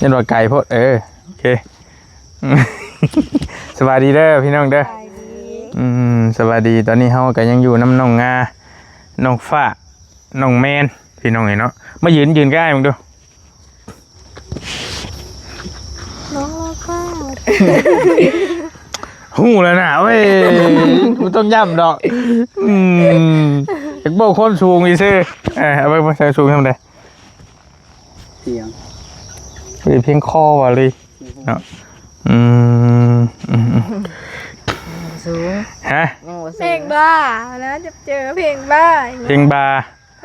ຍັນວ່າໄກໂພດ ເອີ ໂອເຄ ສະບາຍດີເດີພີ່ນ້ອງເດີ ສະບາຍດີ ອືມ ສະບາຍດີ ຕອນນີ້ເຮົາກໍຍັງຢູ່ນຳນ້ອງງາ ນ້ອງຟ້າ ນ້ອງແມນ ພີ່ນ້ອງເອີຍເນາະ ມາຢືນ ຢືນໃກ້ອ້າຍເບິ່ງດູ ນ້ອງຟ້າ ຮູ້ແລ້ວນະ ໂອ້ຍ ບໍ່ຕ້ອງຢ້ຳດອກ ອືມ ຢາກບອກຄວາມສູງຊື່ໆ ເອີ ເອົາໄປໃສ່ສູງທຳໃດ? ພຽງ ເຮີ້ຍ ພຽງຄໍວ່າເລີຍເນາະ ອືມ ອືມ ອືມ ສູງ ຮະ? ຍັງບໍ່ສູງ ເພງບ້ານະ ຈະເຈີເພງບ້າ ເພງບ້າ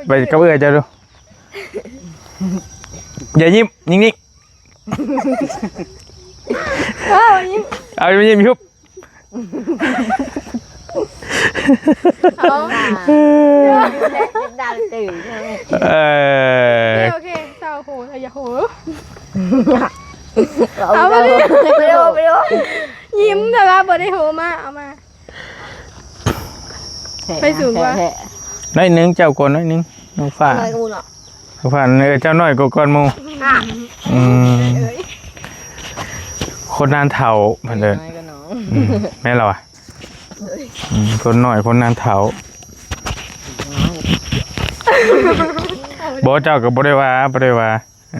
ໄປກັບເອື້ອຍເຈົ້າດູ ຢ່າຍິ້ມ ຍິ້ມໆ ເອີ ຍິ້ມ ເອົາຍິ້ມ ເອົາ ດາວຕື່ນ ເອີ ໂອເຄ ໂອເຄ ເຊົາໂຫ ເຮົາຢ່າໂຫ ເອົາ ເອົາ ໄປໂຫ ໄປໂຫ ໄປໂຫ ຍິ້ມແບບວ່າບໍ່ໄດ້ໂຫ ມາ ເອົາມາ ໄປສູງກວ່າ ໜ້ອຍໜຶ່ງ ເຈົ້າກ່ອນໜ້ອຍໜຶ່ງ ນ້ອງຟ້າ ນ້ອຍກວ່າໝູ່ເນາະ ນ້ອງຟ້າ ເອີ ເຈົ້ານ້ອຍກວ່າກ່ອນໝູ່ ອືມ ຄົນນານເຖົ້າເພິ່ນເອີ້ນ ອືມ ແມ່ນລະວະ ອືມ ຄົນນ້ອຍຄົນນານເຖົ້າ ບໍ່ ເຈົ້າກໍບໍ່ໄດ້ວ່າ ບໍ່ໄດ້ວ່າ ເອີ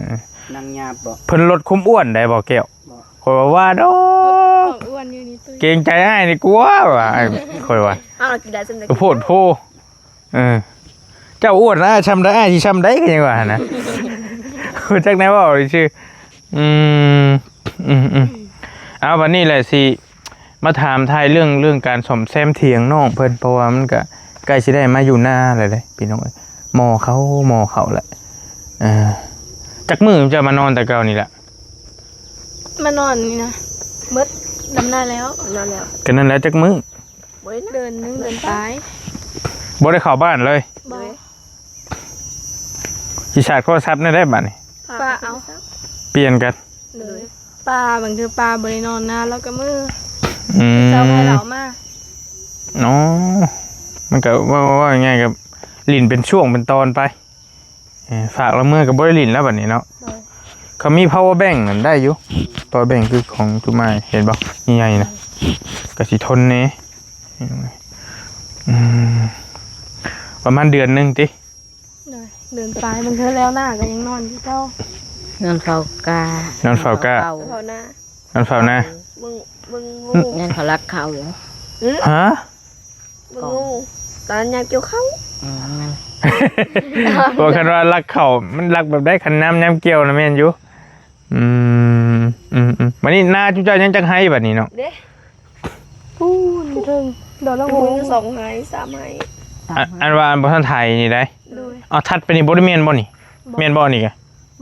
ນັ່ງຫຍາບບໍ່ ເພິ່ນລົດຄວາມອ້ວນໄດ້ບໍ່ແກ້ວ ບໍ່ ຂ້ອຍວ່າວ່າດອກ ຄວາມອ້ວນຢູ່ນີ້ຕຸ້ຍ ເກງໃຈອ້າຍນີ້ກວ່າວ່າ ອ້າຍ ຂ້ອຍວ່າ ເອົາ ກິນໄດ້ສ່ຳໃດ ໂພດໂພ ເອີ ເຈົ້າອ້ວນອ້າຍຊ່ຳໃດ ອ້າຍຊິຊ່ຳໃດ ກໍຍັງວ່າຫັ້ນນະ ຮູ້ຈັກແນວເວົ້າຊື່ ອືມ ອືມໆ ເອົາ ບັດນີ້ແຫຼະຊິ ມາຖາມຖ່າຍເລື່ອງ ເລື່ອງການສ້ອມແຊມຖຽງນ້ອງເພິ່ນ ເພາະວ່າມັນກະໃກ້ຊິໄດ້ມາຢູ່ນາແລ້ວເດ້ພີ່ນ້ອງເອີຍ ໝໍ່ເຂົ້າ ໝໍ່ເຂົ້າແຫຼະ ເອີ ຈັກມື້ເຈົ້າມານອນແຕ່ເກົ່ານີ້ລະ? ມານອນນີ້ນະ ເບິດດຳນາແລ້ວ ດຳນາແລ້ວ ກໍນັ້ນແຫຼະ ຈັກມື້? ບໍ່ໄດ້ນະ ເດືອນໜຶ່ງ ເດືອນປາຍ ບໍ່ໄດ້ເຂົ້າບ້ານເລີຍ? ບໍ່ ຊິຊາດໂທລະສັບແນວໃດບາດນີ້? ປ້າເອົາ ປ່ຽນກັນ ໂດຍ ປ້າ ບາງເທື່ອປ້າບໍ່ໄດ້ນອນນາ ລາວກໍເມືອ ອືມ ເຈົ້າໃຫ້ລາວມາ ອໍ ມັນກໍເວົ້າ ເວົ້າງ່າຍໆ ກໍຫຼິ້ນເປັນຊ່ວງເປັນຕອນໄປ ເອີ ຝາກລາວເມືອກໍບໍ່ໄດ້ຫຼິ້ນແລ້ວບັດນີ້ເນາະ ໂດຍ ເຂົາມີພາວເວີແບັງນັ້ນໄດ້ຢູ່ ພາວເວີແບັງຄືຂອງຈຸມາຍ ເຫັນບໍ່ ໃຫຍ່ໆນະ ກໍຊິທົນແດ່ ອືມ ປະມານເດືອນໜຶ່ງຕິ? ໂດຍ ເດືອນປາຍ ບາງເທື່ອແລ້ວນາກໍຍັງນອນຄືເກົ່າ ນອນເຝົ້າກ້າ ນອນເຝົ້າກ້າ ເຝົ້ານາ ນອນເຝົ້ານາ ເບິ່ງ ເບິ່ງງູ ຍັນເຂົາລັກເຂົ້າຢູ່ ຫື? ຮະ? ເບິ່ງງູ ຕອນຍາມກ່ຽວເຂົ້າ ອືມ ບໍ່ ຄັນວ່າລັກເຂົ້າ ມັນລັກແບບໃດ? ຄັນຍາມ ຍາມກ່ຽວນະແມ່ນຢູ່ ອືມ ອືມໆ ບັດນີ້ນາຈຸເຈົ້າຍັງຈັກໄຮ່ບັດນີ້ເນາະ? ເດ້ ປູ້ນຢູ່ເທິງ ດອນລະໂຫ ມີສອງໄຮ່ ສາມໄຮ່ ອັນ ອັນວ່າອັນບໍ່ທັນໄຖນີ້ໄດ໋ ໂດຍ ເອົາ ຖັດໄປນີ້ບໍ່ໄດ້ແມ່ນບໍ່ນີ້? ບໍ່ ແມ່ນບໍ່ນີ້ກະ?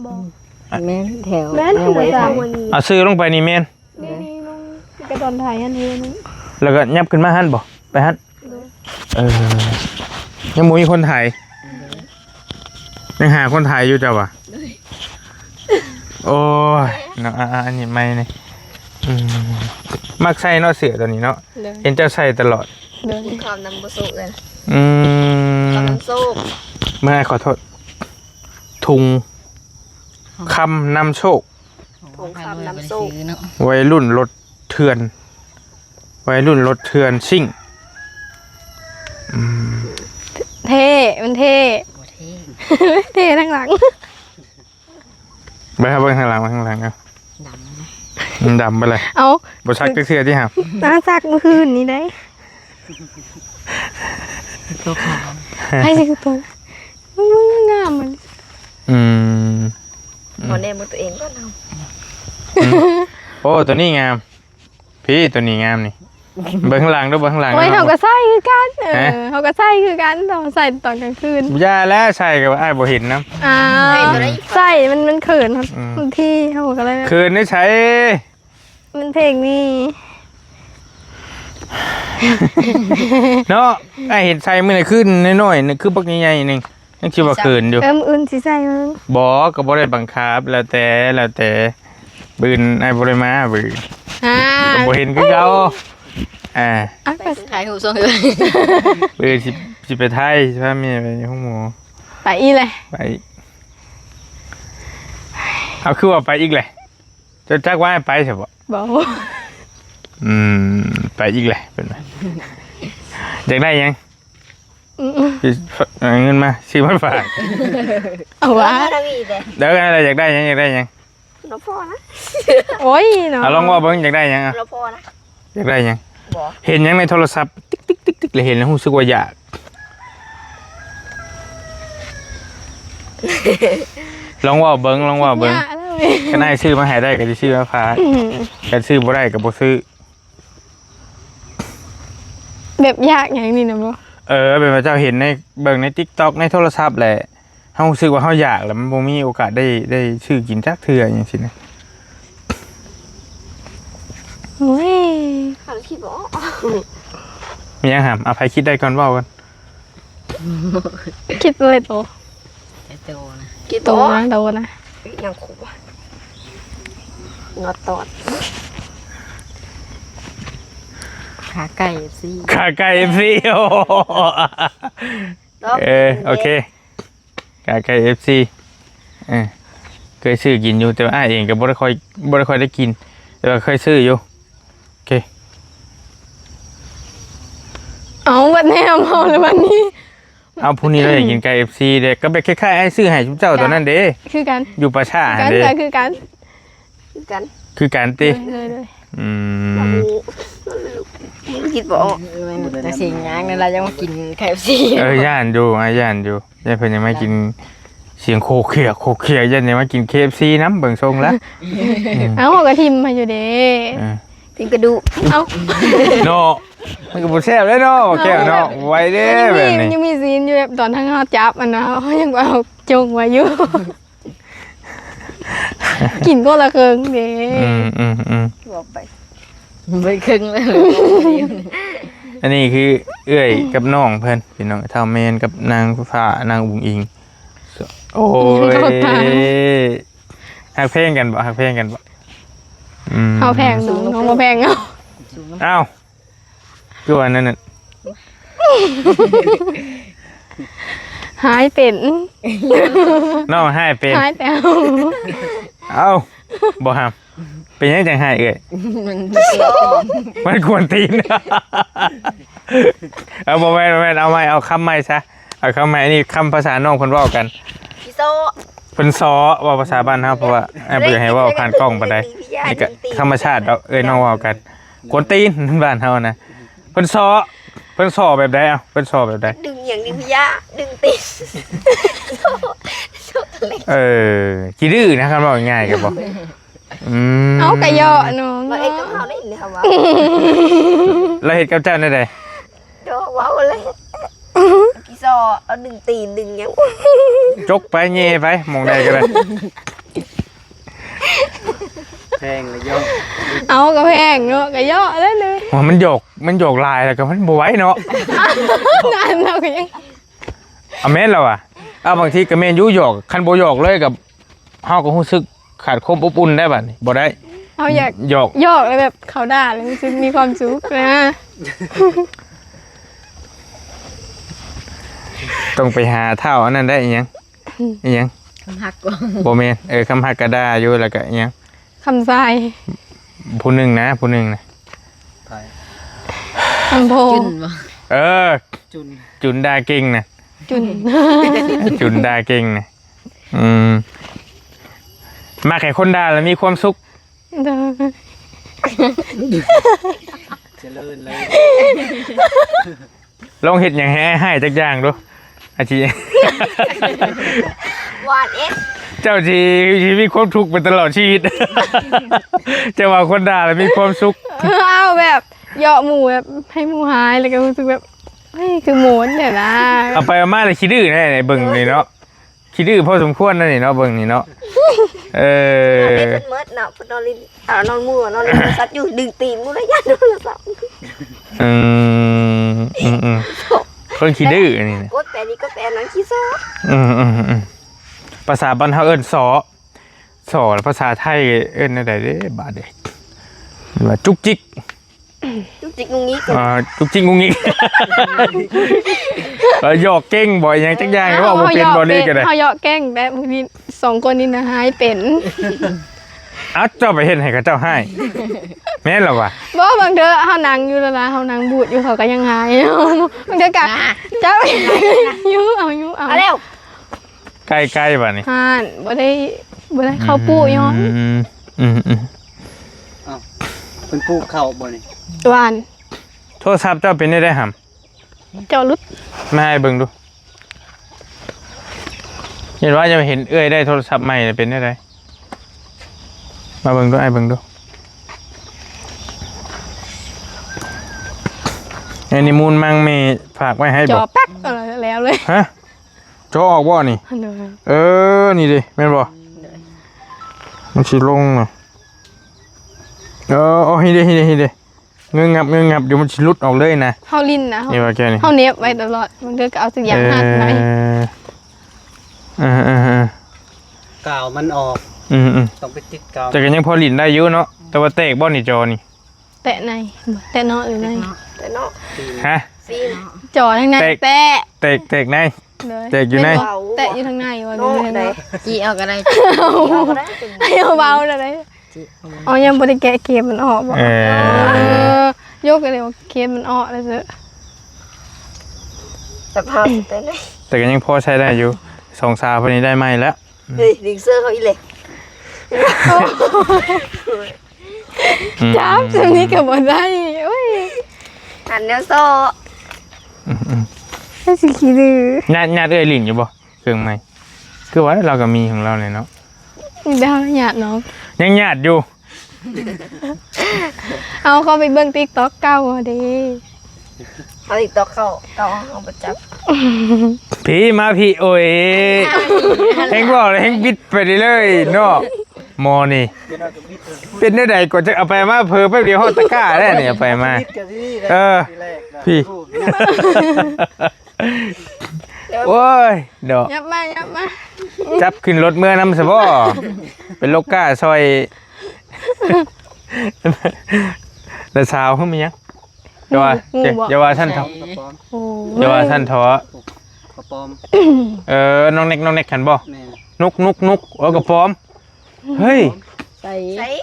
ບໍ່ ແມ່ນແຖວ ແມ່ນ ຍັງບໍ່ໄດ້ໄຖ ເອົາ ຊື່ລົງໄປນີ້ແມ່ນ ນີ້ໆ ລົງກະດອນໄຖຫັ້ນເດ້ນີ້ ແລ້ວກໍຫຍັບຂຶ້ນມາຫັ້ນບໍ່? ໄປຫັ້ນ ໂດຍ ເອີ ຍັງບໍ່ມີຄົນໄຖ ຍັງຫາຄົນໄຖຢູ່ເຈົ້າຫວາ? ໂດຍ ໂອ້ຍ ເນາະ ອ່າ ອັນນີ້ໃໝ່ນີ້ ອືມ ມັກໃສ່ເນາະ ເສື້ອຕົວນີ້ເນາະ ໂດຍ ເຫັນເຈົ້າໃສ່ຕະຫຼອດ ໂດຍ ຄຳນຳບໍ່ໂຊກເອີຍ ອືມ ຄຳນຳໂຊກ ເມື່ອ ຂໍໂທດ ທຸງຄຳນຳໂຊກ ທອງຄຳນຳໂຊກ ໄວລຸ້ນລົດເຖື່ອນ ໄວລຸ້ນລົດເຖື່ອນຊິງ ອືມ ເທ່ ມັນເທ່ ບໍ່ເທ່ ເທ່ທາງຫຼັງ ໄປຫາເບິ່ງທາງຫຼັງ ເບິ່ງທາງຫຼັງ ເອົາ ດຳ ມັນດຳໄປເລີຍ ເອົາ ບໍ່ຊັກຈັກເທື່ອຕິຫາ ໜ້າຊັກມື້ຄືນນີ້ໄດ໋ ຕົວຂາວ ໃຜຊິຄືຕົວ ມັນງາມມັນ ອືມ ຂໍແນມເບິ່ງຕົວເອງກ່ອນເຮົາ ອືມ ໂອ້ ຕົວນີ້ງາມ ພີ້ ຕົວນີ້ງາມນີ້ ເບິ່ງຂ້າງຫຼັງດູ ເບິ່ງຂ້າງຫຼັງ ໂອ້ຍ ເຮົາກໍໃສ່ຄືກັນ ເອີ ຮະ ເຮົາກໍໃສ່ຄືກັນ ຕ້ອງໃສ່ຕອນກາງຄືນ ຢ່າແລ້ວ ໃສ່ກໍອ້າຍບໍ່ເຫັນນຳ ອ້າວ ໃສ່ມັນ ມັນເຂີນ ອືມ ບາງທີເຮົາກໍເລີຍ ເຂີນໄດ້ໃສ ມັນເພງນີ້ ເນາະ ອ້າຍເຫັນໃສ່ມື້ນັ້ນຄືນ້ອຍໆ ຄືບັກໃຫຍ່ໆໜຶ່ງ ຍັງຊິວ່າເຂີນຢູ່ ເອີ ມື້ອື່ນຊິໃສ່ເບິ່ງ ບໍ່ ກໍບໍ່ໄດ້ບັງຄັບ ແລ້ວແຕ່ ແລ້ວແຕ່ ມື້ອື່ນອ້າຍບໍ່ໄດ້ມາ ມື້ອື່ນ ຫາ ກໍບໍ່ເຫັນຄືເກົ່າ ອ່າ ອ່ະ ໄປຖ່າຍຮູບສົ່ງເອີຍ ມື້ອື່ນຊິ ຊິໄປຖ່າຍ ຊິພາແມ່ໄປໂຮງໝໍ ໄປອີກແຫຼະ ໄປ ໄປ ເອົາ ຄືວ່າໄປອີກແຫຼະ? ເຈົ້າຈັກວ່າໃຫ້ໄປຊະບໍ? ບໍ່. ອືມ ໄປອີກແຫຼະເພິ່ນວ່າ. ຢາກໄດ້ຫຍັງ? ອືມ ເອົາເງິນມາຊື້ມາຝາກ. ເອົາວະ. ເດີ ອັນນັ້ນແຫຼະ ຢາກໄດ້ຫຍັງ? ຢາກໄດ້ຫຍັງ? ລະພໍນະ. ໂອ້ຍເນາະ. ເອົາ ລອງເວົ້າເບິ່ງ ຢາກໄດ້ຫຍັງ? ລະພໍນະ. ຢາກໄດ້ຫຍັງ? ບໍ່. ເຫັນຫຍັງໃນໂທລະສັບ ຕິກໆໆໆ ແລ້ວເຫັນແລ້ວຮູ້ສຶກວ່າຢາກ? ລອງເວົ້າເບິ່ງ ລອງເວົ້າເບິ່ງ. ຢາກແລ້ວເວີຍ. ຄັນອ້າຍຊື້ມາໃຫ້ໄດ້ກໍຊິຊື້ມາຝາກ. ອືມ. ຄັນຊື້ບໍ່ໄດ້ກໍບໍ່ຊື້. ແບບຢາກຫຍັງນີ້ນະບໍ? ເອີ ແບບວ່າເຈົ້າເຫັນໃນ ເບິ່ງໃນຕິກຕັອກ ໃນໂທລະສັບແຫຼະ ເຮົາຮູ້ສຶກວ່າເຮົາຢາກ ແລ້ວມັນບໍ່ມີໂອກາດໄດ້ ໄດ້ຊື້ກິນຈັກເທື່ອ ຫຍັງຊີ້ນະ. ໂອ້ຍ ຄັນຄິດບໍ່ອອກ. ມີຫຍັງຫຳ? ເອົາ ໃຜຄິດໄດ້ກ່ອນເວົ້າກ່ອນ. ຄິດເລີຍໂຕ. ໄອ້ໂຕນະ. ຄິດ ໂຕ ບໍ່ອອກ ນະ ໂຕນະ. ຫຍັງຄຸວະ? ງອດຕອດ. ຂາໄກ່ເອັຟຊີ. ຂາໄກ່ເອັຟຊີ. ໂອ້ ເອີ ໂອເຄ. ກາໄກ່ເອັຟຊີ ເອີ ເຄີຍຊື້ກິນຢູ່ ແຕ່ວ່າອ້າຍເອງກໍບໍ່ໄດ້ຄ່ອຍ ບໍ່ໄດ້ຄ່ອຍໄດ້ກິນ ແຕ່ວ່າເຄີຍຊື້ຢູ່. ໂອເຄ. ເອົາ ບັດແນມເຮົາລະບັດນີ້. ເອົາ ຜູ້ນີ້ລາວຢາກກິນໄກ່ເອັຟຊີເດ້ ກໍແບບຄ້າຍໆອ້າຍຊື້ໃຫ້ຊຸມເຈົ້າຕອນນັ້ນເດ້. ຄືກັນ ຢູ່ປ່າຊ້າຫັ້ນເດ້. ຄືກັນ ຄືກັນ. ຄືກັນ ຄືກັນຕິ? ໂດຍ ໂດຍ ໂດຍ. ອືມ ຄິດບໍ່ອອກ. ແຕ່ສຽງຫຍັງນັ້ນລະຍັງມາກິນເຄເອັຟຊີ. ເອີ ຢ້ານຢູ່ ອ້າຍຢ້ານຢູ່. ຢ້ານເພິ່ນຍັງມາກິນ ສຽງໂຄກເຄຍກ ໂຄກເຄຍກ ຢ້ານຍັງມາກິນເຄເອັຟຊີນຳ ເບິ່ງຊົງລະ. ເອົ້າ ເຮົາກໍຖິ້ມໃຫ້ຢູ່ເດ້. ເອີ ຖິ້ມກະດູກ. ເອົ້າ ເນາະ ມັນກໍບໍ່ແຊບເດ້ເນາະ ແກ້ວເນາະ. ເອົ້າ ໄວເດ້ແບບນີ້. ຍັງມີຊີນຢູ່ ແບບຕອນທາງເຮົາຈັບອັນນະ ເຮົາຍັງເອົາຈົ່ງໄວ້ຢູ່. ກິນຄົນລະເຄິ່ງເດ້. ອືມໆໆ ບອກໄປ ເບິດເຄິ່ງເລີຍ. ອັນນີ້ຄືເອື້ອຍກັບນ້ອງເພິ່ນ ພີ່ນ້ອງ ທ້າວແມນກັບນາງຟ້າ ນາງອຸ້ງອິງ. ໂອ້ຍ ຮັກແພງກັນບໍ່? ຮັກແພງກັນບໍ່? ອືມ ເຮົາແພງນ້ອງ ນ້ອງບໍ່ແພງເຮົາ. ອ້າວ ຄືວ່ານັ້ນນະ. ຮ້າຍເປັນ ນ້ອງຮ້າຍເປັນ. ຮ້າຍແຕ່ເຮົາ. ເອົ້າ ບໍ່ຫຳ ເປັນຫຍັງຈັ່ງຮ້າຍເອື້ອຍ? ມັນກວນຕີນ. ເອົາ ບໍ່ແມ່ນ ບໍ່ແມ່ນ ເອົາໃໝ່ ເອົາຄຳໃໝ່ຊະ ເອົາຄຳໃໝ່. ອັນນີ້ຄຳພາສານ້ອງເພິ່ນເວົ້າກັນ ອີໂຊ. ເພິ່ນສໍ້ ເວົ້າພາສາບ້ານເຮົາ ເພາະວ່າອ້າຍບໍ່ຢາກໃຫ້ເວົ້າຜ່ານກ້ອງປານໃດ. ນີ້ກໍທຳມະຊາດດອກ ເອື້ອຍນ້ອງເວົ້າກັນ. ກວນຕີນ ບ້ານເຮົານະ. ເພິ່ນສໍ້ ເພິ່ນສໍ້ແບບໃດ? ເອົ້າ ເພິ່ນສໍ້ແບບໃດ? ດຶງຫຍັງ ດຶງພະຍາ ດຶງຕີນ. ເອີ ຂີ້ດື້ນະ ຄັນເວົ້າງ່າຍໆກໍບໍ່. ອືມ ເອົາ ກະເຍາະນ້ອງ. ລາວເຮັດກັບເຮົາໄດ້ເດ ເຮົາວ່າ ລາວເຮັດກັບເຈົ້າແນວໃດ? ໂດ ເວົ້າເລີຍ ຂີ້ສໍ້ ເອົາດຶງຕີນ ດຶງຫຍັງ ຈົກໄປແຍ່ໄປ ໝ່ອງໃດກໍໄດ້. ແພງລະເຍາະ. ເອົາ ກໍແພງເນາະ ກໍເຍາະແລ້ວເລີຍ. ໂອ້ຍ ມັນຫຍອກ ມັນຫຍອກຫຼາຍແລ້ວກໍມັນບໍ່ໄຫວເນາະ. ນັ້ນເຮົາກໍຍັງ ອາ ແມ່ນແລ້ວວ່າ. ອາ ບາງທີກໍແມ່ນຢູ່ ຫຍອກ ຄັນບໍ່ຫຍອກເລີຍກໍ ເຮົາກໍຮູ້ສຶກຂາດຄວາມອົບອຸ່ນໄດ້ບັດນີ້ ບໍ່ໄດ້. ເຮົາຢາກຫຍອກ ຫຍອກແລ້ວແບບເຂົາດ່າແລ້ວຮູ້ສຶກມີຄວາມສຸກນະ. ຕ້ອງໄປຫາທ້າວອັນນັ້ນໄດ້ ອີຫຍັງ ອີຫຍັງ ຄຳຮັກບໍ່? ບໍ່ແມ່ນ ເອີ ຄຳຮັກກະດ່າຢູ່ ແລ້ວກະອີຫຍັງ ຄຳຊາຍ ຜູ້ໜຶ່ງນະ ຜູ້ໜຶ່ງນະ. ຄຳໂພ ຈຸນບໍ່? ເອີ ຈຸນ ຈຸນດ່າເກັ່ງນະ ຈຸນ ຈຸນດ່າເກັ່ງນະ. ອືມ ມັກໃຫ້ຄົນດ່າແລ້ວມີຄວາມສຸກ. ໂດຍ ຈະເລີນເລີຍ. ລອງເຮັດຫຍັງໃຫ້ອ້າຍຮ້າຍຈັກຢ່າງດູ ອາ ຊິ ຫວານເອັດ ເຈົ້າຊິ ຊິມີຄວາມທຸກໄປຕະຫຼອດຊີວິດ. ເຈົ້າວ່າຄົນດ່າແລ້ວມີຄວາມສຸກ. ເອີ ເອົາແບບເຍາະໝູ່ ແບບໃຫ້ໝູ່ຮ້າຍ ແລ້ວກໍຮູ້ສຶກແບບ ເຮີ້ຍ ຄືໂມນແທ້ນະ. ເອົາໄປເອົາມາແລ້ວຂີ້ດື້ແທ້ ເບິ່ງນີ້ເນາະ. ຂີ້ດື້ພໍສົມຄວນນະນີ້ເນາະ ເບິ່ງນີ້ເນາະ. ເອີ ເພິ່ນເມີດເນາະ ເພິ່ນນອນຫຼິ້ນ ເອົາ ນອນໝູ່ ນອນຫຼິ້ນໂທລະສັບຢູ່ ດຶງຕີນໝູ່ລະ ຢ້ານໂທລະສັບ. ອືມ ອືມໆ ເພິ່ນຂີ້ດື້ອັນນີ້ນະ. ກົດແປນີ້ ກົດແປນັ້ນ ຂີ້ສໍ້. ອືມໆໆ ພາສາບ້ານເຮົາເອີ້ນສໍ້ ສໍ້ ແລ້ວພາສາໄທເອີ້ນແນວໃດເດ້ບາດນີ້? ວ່າຈຸກຈິກ. ຈຸກຈິກງຸກງິກ. ອ່າ ຈຸກຈິກງຸກງິກ. ເອີ ຫຍອກເກັ່ງບໍ່ ອີ່ຫຍັງຈັກຢ່າງ ເວົ້າບໍ່ເປັນ ເຮົາ ບໍ່ລີກໍໄດ້ ເຮົາຫຍອກເກັ່ງແບບນີ້ ສອງຄົນນີ້ນະຮ້າຍເປັນ. ອ້າວ ເຈົ້າໄປເຮັດໃຫ້ເຂົາເຈົ້າຮ້າຍ ແມ່ນລະຫວາ? ບໍ່ ບາງເທື່ອເຮົານັ່ງຢູ່ລະລະ ເຮົານັ່ງບູດຢູ່ ເຂົາກໍຍັງຮ້າຍ ບາງເທື່ອກະ ອ່າ ເຈົ້າ ຍູ້ເອົາ ຍູ້ເອົາ ເອົາແລ້ວ ໃກ້ໆ ບາດນີ້ ຫັ້ນ ບໍ່ໄດ້ ບໍ່ໄດ້ເຂົ້າປູ້ຍ້ອນ ອືມ ອືມ ອືມ ອ້າວ ເພິ່ນປູ້ເຂົ້າບໍ່ນີ້? ຫວ່ານ ໂທລະສັບເຈົ້າເປັນແນວໃດຫຳ? ເຈົ້າຫຼຸດ ມາໃຫ້ເບິ່ງດູ ເຫັນວ່າຈະເຫັນເອື້ອຍໄດ້ໂທລະສັບໃໝ່ເປັນແນວໃດ? ມາເບິ່ງດູ ອ້າຍເບິ່ງດູ ອັນນີ້ມູນມັງແມ່ຝາກໄວ້ໃຫ້ບໍ່? ຈໍແປັກ ເອົາແລ້ວເລີຍ ຮະ? ຈໍອອກບໍ່ນີ້? ໂດຍ ເອີ ນີ້ເດ້ ແມ່ນບໍ່? ໂດຍ ມັນຊິລົງນະ ເອີ ໂອ້ ນີ້ເດ້ ນີ້ເດ້ ນີ້ເດ້ ງຶງງັບ ງຶງງັບຢູ່ ມັນຊິຫຼຸດອອກເລີຍນະ ເຮົາຫຼິ້ນນະ ນີ້ວ່າແກນີ້ ເຮົາເໜັບໄວ້ຕະຫຼອດ ບາງເທື່ອກໍເອົາສາຍຢາງ ເອີ ຮັດໄວ້ ເອີໆໆ ກາວມັນອອກ ອືມໆ ຕ້ອງໄປຕິດກາວ ແຕ່ກໍຍັງພໍຫຼິ້ນໄດ້ຢູ່ເນາະ ແຕ່ວ່າແຕກບໍ່ນີ້ຈໍນີ້? ແຕະໃນ ແຕະນອກຫຼືໃນ? ແຕະນອກ ແຕະນອກ ຮະ? ຈີ່ ຈໍທາງໃນ ແຕກ ແຕະ ແຕກ ແຕກໃນ ໂດຍ ແຕກຢູ່ໃນ ແຕະຢູ່ທາງໃນວ່າ ເນາະ ຢູ່ທາງໃນ ຈີ່ເອົາກໍໄດ້ ເອົາກໍໄດ້ ໃຫ້ເອົາເບົາແລ້ວເດ້ ຈີ່ເອົາ ອໍ ຍັງບໍ່ໄດ້ແກະເຄບມັນອອກບໍ່? ເອີ ເອີ ຍົກເລີຍວ່າເຄບມັນອອກແລ້ວເດີ້ ສະພາບເປັນໃດ? ແຕ່ກໍຍັງພໍໃຊ້ໄດ້ຢູ່ ສອງສາວເພິ່ນນີ້ໄດ້ໃໝ່ແລ້ວ ເຮີ້ຍ ດຶງເສື້ອເຂົາອີກເລີຍ ອືມ ຈັບ ສ່ຳນີ້ກໍບໍ່ໄດ້ ໂອ້ຍ ອັນແນວຊໍ້ ອືມໆ ໃຫ້ຊິຂີ້ດື້ ຍາດ ຍາດເອື້ອຍຫຼິ້ນຢູ່ບໍ່? ເຄື່ອງໃໝ່ ຄືວ່າລາວກໍມີຂອງລາວແຫຼະເນາະ ມີແຕ່ເຮົາຍາດນ້ອງ ຍັງຍາດຢູ່ ເຮົາເຂົ້າໄປເບິ່ງຕິກຕັອກເກົ່າເດ້ ເອົາຕິກຕັອກເຂົາ ເກົ່າເຮົາບໍ່ຈັບ ພີ້ມາພີ້ ໂອ້ຍ ແຮງເວົ້າແຮງບິດໄປເລື້ອຍໆເນາະ ໝໍນີ້ ເປັນແນວໃດກໍຈະເອົາໄປມາເຜີແປັບດຽວຮອດຕະກ້າແລ້ວນີ້ ເອົາໄປມາ ເອີ ພີ້ ໂອ້ຍ ດອກ ຫຍັບມາ ຫຍັບມາ ຈັບຂຶ້ນລົດເມືອນຳຊະບໍ່ ເປັນໂລກກາຊ່ອຍ ແລະສາວ ຫື ແມ່ນຫຍັງ? ຢ່າວ່າ ງູ ງູບໍ່? ຢ່າວ່າຊັ້ນເຖາະ ໂອ້ຍ ຢ່າວ່າຊັ້ນເຖາະ ກະປອມ ເອີ ນ້ອງເນັກ ນ້ອງເນັກ ຫັ້ນບໍ່? ແມ່ນ ນົກ ນົກ ນົກ ເອີ ກະປອມ ເຮີ້ຍ ໃສ?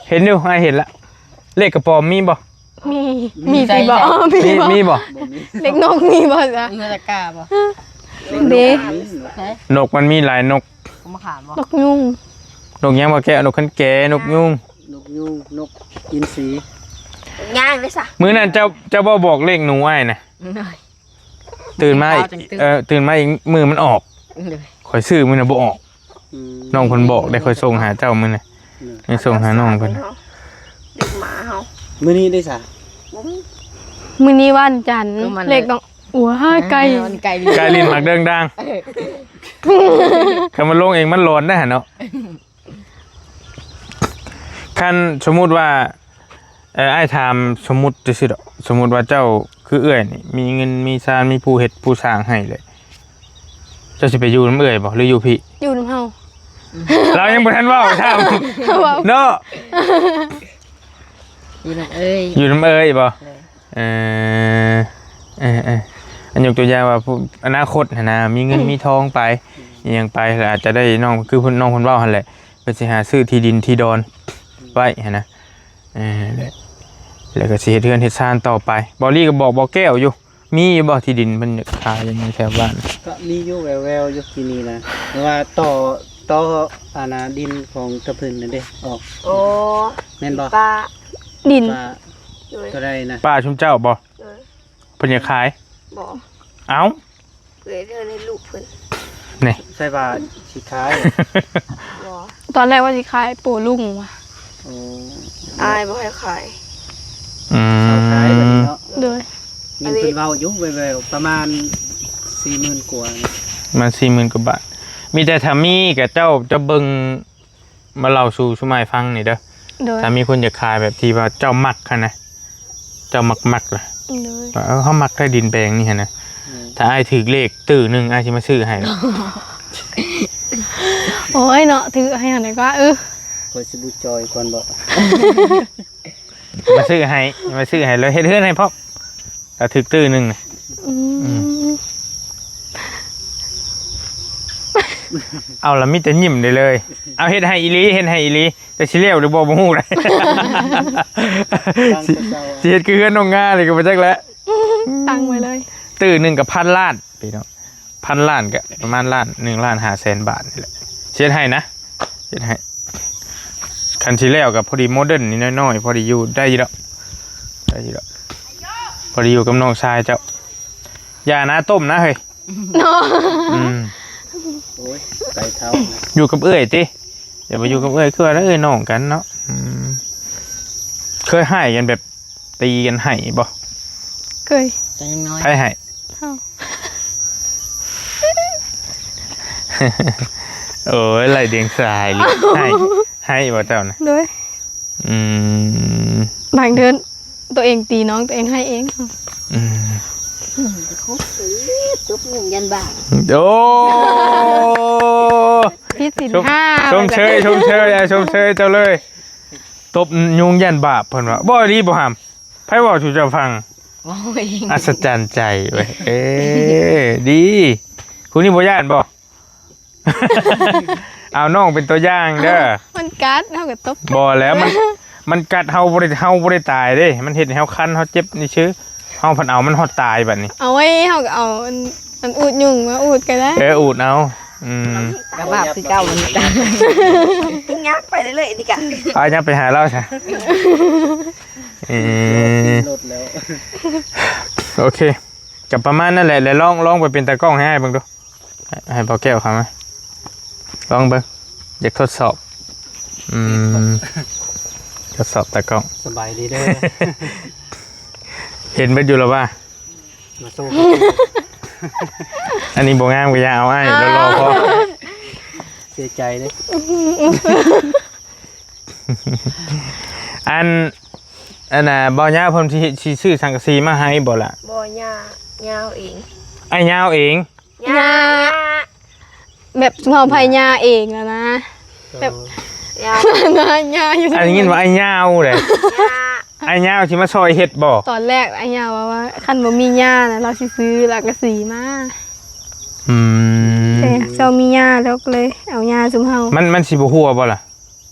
ເຫັນຢູ່ ອ້າຍເຫັນລະ ເລກກະປອມມີບໍ່? ມີ ມີຕິບໍ່? ມີ ມີບໍ່? ບໍ່ມີ ເລກນົກມີບໍ່ຊະ? ມີແຕ່ກາບໍ່? ເດ ນົກມັນມີຫຼາຍນົກ ເອົາມາຂາຍບໍ່? ນົກຍຸງ ນົກຫຍັງບໍ່ແກ້ວ? ນົກຂັນແກ ນົກຍຸງ ນົກຍຸງ ນົກອິນຊີ ຍ່າງເດ້ຊະ ມື້ນັ້ນເຈົ້າ ເຈົ້າບໍ່ບອກເລກໜູອ້າຍນະ? ຕື່ນມາອີກ ເອີ ຕື່ນມາອີກມື້ມັນອອກ ຂ້ອຍຊື້ມື້ນັ້ນບໍ່ອອກ ອືມ ນ້ອງເພິ່ນບອກໄດ້ ຂ້ອຍສົ່ງຫາເຈົ້າມື້ນັ້ນ ເອີ ສົ່ງຫານ້ອງເພິ່ນ ເດັກໝາເຮົາ ມື້ນີ້ເດ້ຊະ ບໍ່ມີ ມື້ນີ້ວັນຈັນ ກໍມັນ ເລກຕ້ອງ ໂອ້ຍ ໄກ່ ເອີ ໄກ່ ໄກ່ຫຼິ້ນໝາກເດີງດາງ ເອີ ຄັນມັນລົງເອງມັນຫຼອນໄດ໋ຫັ້ນເນາະ ຄັນສົມມຸດວ່າ ເອີ ອ້າຍຖາມສົມມຸດຊື່ໆດອກ ສົມມຸດວ່າເຈົ້າຄືເອື້ອຍນີ້ ມີເງິນມີຊານ ມີຜູ້ເຮັດຜູ້ສ້າງໃຫ້ເລີຍ ເຈົ້າຊິໄປຢູ່ນຳເອື້ອຍບໍ່ ຫຼືຢູ່ພີ້? ຢູ່ນຳເຮົາ ລາວຍັງບໍ່ທັນເວົ້າຊ້ຳ ເວົ້າ ເນາະ ຢູ່ນຳເອື້ອຍ ຢູ່ນຳເອື້ອຍບໍ່? ເອີ ເອີ ເອີ ເອີ ອັນຍົກຕົວຢ່າງວ່າ ຜູ້ ອະນາຄົດຫັ້ນນະ ມີເງິນ ອືມ ມີທອງໄປ ອີ່ຫຍັງໄປ ແລ້ວອາດຈະໄດ້ນ້ອງ ຄືເພິ່ນ ນ້ອງເພິ່ນເວົ້າຫັ້ນແຫຼະ ເພິ່ນຊິຫາຊື້ທີ່ດິນທີ່ດອນໄວ້ຫັ້ນນະ ເອີ ແລ້ວ ແລ້ວກໍຊິເຮັດເຮືອນເຮັດຊານຕໍ່ໄປ ບໍ່ລີກໍບອກບໍ່ແກ້ວຢູ່ ມີຢູ່ບໍ່ທີ່ດິນເພິ່ນຢາກຂາຍຫຍັງແຖວບ້ານ? ກໍມີຢູ່ແວ່ວໆຢູ່ທີ່ນີ້ນະ ແຕ່ວ່າຕໍ່ ຕໍ່ອັນນ່າ ດິນຂອງຕາເພິ່ນນັ້ນເດ້ ອອກ ໂອ້ ແມ່ນບໍ່? ປ່າ ດິນ ປ່າ ໂດຍ ຕົວໃດນະ? ປ່າຊຸມເຈົ້າບໍ່? ໂດຍ ເພິ່ນຢາກຂາຍ? ບໍ່ ເອົ້າ ເອີຍ ເລື່ອງໃຫ້ລູກເພິ່ນ ນີ້ ໃສ່ວ່າຊິຂາຍ ບໍ່ ຕອນແລກວ່າຊິຂາຍໂປລຸງວ່າ ໂອ້ ອ້າຍບໍ່ໃຫ້ຂາຍ ອືມ ເຊົາຂາຍບັດນີ້ເນາະ ໂດຍ ຍິງເພິ່ນເວົ້າຢູ່ແວ່ວໆ ປະມານສີ່ໝື່ນກວ່າ ປະມານສີ່ໝື່ນກວ່າບາດ ມີແຕ່ຖ້າມີກໍເຈົ້າຈະເບິ່ງ ມາເລົ່າສູ່ຊຸມອ້າຍຟັງນີ້ເດີ ໂດຍ ຖ້າມີຄົນຢາກຂາຍແບບທີ່ວ່າເຈົ້າມັກຫັ້ນນະ ເຈົ້າມັກໆລະ ໂດຍ ວ່າ ເອີ ເຮົາມັກແທ້ດິນແປງນີ້ຫັ້ນນະ ອືມ ຖ້າອ້າຍຖືກເລກຕື້ໜຶ່ງ ອ້າຍຊິມາຊື້ໃຫ້ ໂອ້ຍເນາະ ຖືກໃຫ້ຫັ້ນກວ່າ ເອີ ຂ້ອຍຊິບໍ່ຈ່ອຍກ່ອນບໍ? ມາຊື້ໃຫ້ ມາຊື້ໃຫ້ ແລ້ວເຮັດເຮືອນໃຫ້ພ້ອມ ຖ້າຖືກຕື້ໜຶ່ງນະ ອືມ ອືມ ເອົາລະມີແຕ່ຍິ້ມໄດ້ເລີຍ. ເອົາເຮັດໃຫ້ອີ່ຫຼີ ເຮັດໃຫ້ອີ່ຫຼີ ແຕ່ຊິແລ້ວຫຼືບໍ່ບໍ່ຮູ້ເດ້. ຕັ້ງແຕ່ເຊົ້າ ຊິ ຊິເຮັດຄືເຮືອນນ້ອງງານີ້ກໍບໍ່ຈັກແຫຼະ. ຕັ້ງໄວ້ເລີຍ. ຕື້ໜຶ່ງກໍພັນລ້ານ ພີ່ນ້ອງ. ພັນລ້ານກໍປະມານລ້ານ ໜຶ່ງລ້ານຫ້າແສນບາດນີ້ແຫຼະ ເຮັດໃຫ້ນະ ເຮັດໃຫ້. ຄັນຊິແລ້ວກໍພໍດີໂມເດີນນີ້ ນ້ອຍໆ ພໍດີຢູ່ໄດ້ຢູ່ດອກ ໄດ້ຢູ່ດອກ ພໍດີຢູ່ກັບນ້ອງຊາຍເຈົ້າ. ຢ່ານະ ຕົ້ມນະເຮີ້ຍ ເນາະ. ອືມ ໂອ້ຍ ໄກ່ເທົານະ ຢູ່ກັບເອື້ອຍຕິ. ຢ່າໄປຢູ່ກັບເອື້ອຍ ຄືວ່າເອື້ອຍນ້ອງກັນເນາະ. ອືມ ເຄີຍຮ້າຍກັນແບບ ຕີກັນໃຫ້ບໍ່? ເຄີຍ. ແຕ່ຍັງນ້ອຍ ໃຜໃຫ້? ເຮົາ. ໂອ້ຍ ໄຫຼດຽງສາຍເລີຍ ໃຫ້ ໃຫ້ບໍ່ເຈົ້ານະ? ໂດຍ. ອືມ ບາງເທື່ອຕົວເອງຕີນ້ອງ ຕົວເອງໃຫ້ເອງ. ອືມ ອືມ ຕົບຍຸງຢັນບາບ. ໂອ້ ຜິດສິນຫ້າ. ຊົມເຊີຍ ຊົມເຊີຍ ອ້າຍ ຊົມເຊີຍເຈົ້າເລີຍ. ຕົບຍຸງຢ້ານບາບເພິ່ນວ່າ. ບໍ່ ອີ່ຫຼີບໍ່ຫຳ? ໃຜເວົ້າສູ່ເຈົ້າຟັງ? ເວົ້າເອງ. ອັດສະຈັນໃຈເວີຍ. ເອີ ດີ. ຜູ້ນີ້ບໍ່ຢ້ານບໍ່? ເອົານ້ອງເປັນຕົວຢ່າງເດີ. ມັນກັດ ເຮົາກໍຕົບ. ບໍ່ແລ້ວ ມັນ ມັນກັດເຮົາບໍ່ໄດ້ ເຮົາບໍ່ໄດ້ຕາຍເດ້ ມັນເຮັດໃຫ້ເຮົາຄັນ ເຮົາເຈັບນີ້ຊື່. ເຮົາພັດເອົາມັນຮອດຕາຍບັດນີ້. ເອົາໄວ້ ເຮົາກໍເອົາອັນ ອັນອູດຍຸງມາອູດກໍໄດ້. ເອີ ອູດເອົາ. ອືມ ກະບາບຄືເກົ່າມັນກະ ຍັບໄປເລື້ອຍໆ ນີ້ກະ ອາ ຍັບໄປຫາລາວຊະ. ເອີ ລົດແລ້ວ. ໂອເຄ ກະປະມານນັ້ນແຫຼະ. ແລ້ວລອງ ລອງໄປເປັນຕາກ້ອງໃຫ້ອ້າຍເບິ່ງດູ. ໃຫ້ ໃຫ້ພໍ່ແກ້ວເຂົ້າມາ ລອງເບິ່ງ ຢາກທົດສອບ. ອືມ ທົດສອບຕາກ້ອງ. ສະບາຍດີເດີ. ເຫັນເບິດຢູ່ແລ້ວວ່າ ມາໂຊ ອັນນີ້ບໍ່ງາມກໍຢ່າເອົາອ້າຍ ອ່າ ຫຼໍ່ໆ ພໍ. ເສຍໃຈເດ້. ອັນ ອັນນ່າ ບ່າວຍາວເພິ່ນຊິ ຊິຊື້ສັງກະສີມາໃຫ້ບໍ່ລະ? ບໍ່ ຍ່າ ຍ່າເອົາເອງ. ອ້າຍຍ່າເອົາເອງ? ຍ່າ ຍ່າ ແບບເຮົາໄຜຍ່າເອງແລ້ວນະ ແບບ ເອີ ຍ່າ ຍ່າຢູ່. ອັນໄດ້ຍິນວ່າອ້າຍຍາວເດ້. ຍ່າ ອ້າຍຍາວຊິມາຊ່ອຍເຮັດບໍ່? ຕອນແລກອ້າຍຍາວວ່າ ວ່າຄັນບໍ່ມີຍ່ານະ ລາວຊິຊື້ສັງກະສີມາ. ອືມ ແຕ່ເຈົ້າມີຍ່າແລ້ວກໍເລີຍເອົາຍ່າຊຸມເຮົາ. ມັນ ມັນຊິບໍ່ຮົ່ວບໍ່ລະ?